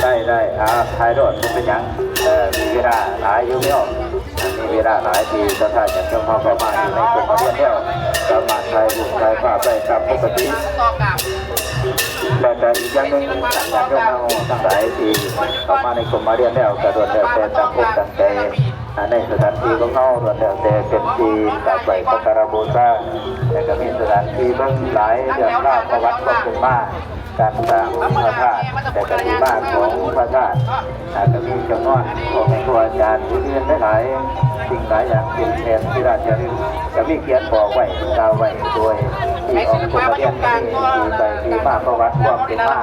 ໄດ້ ໄດ້ ອ່າ ຖ່າຍໂລດ ບໍ່ເປັນຫຍັງ. ເອີ ມີເວລາຫຼາຍຢູ່ແລ້ວ ມີເວລາຫຼາຍທີ່ສະທາຍາດໂຍມເຮົາເຂົ້າມາຢູ່ໃນກົມມະລຽນແລ້ວ ສາມາດຖ່າຍຮູບຖ່າຍພາບໄດ້ຕາມປົກກະຕິ. ແລ້ວກໍອີກຢ່າງໜຶ່ງ ຍາດໂຍມເຮົາທັງຫຼາຍທີ່ເຂົ້າມາໃນກົມມະລຽນແລ້ວ ກໍລ້ວນແລ້ວແຕ່ຕັ້ງອົກຕັ້ງໃຈ ໃນສະຖານທີ່ຂອງເຮົາ ລ້ວນແລ້ວແຕ່ເປັນທີ່ກາບໄຫວ້ສັກກາລະບູຊາ ແລ້ວກໍມີສະຖານທີ່ເບິ່ງຫຼາຍເລື່ອງລາວປະຫວັດຄວາມເປັນມາ ການສ້າງພະທາດ ແລະກະທີ່ມາຂອງພະທາດ ອາດຈະມີຈຳນວນພໍ່ແມ່ຄູອາຈານອື່ນໆຫຼາຍໆ ສິ່ງຫຼາຍຢ່າງເປັນແຜນທີ່ລາດຈະລຶກ ກະມີຂຽນບອກໄວ້ ກ່າວໄວ້ໂດຍທີ່ອອກກົດລະບຽບທີ່ໄປທີ່ມາປະຫວັດຄວາມເປັນມາ.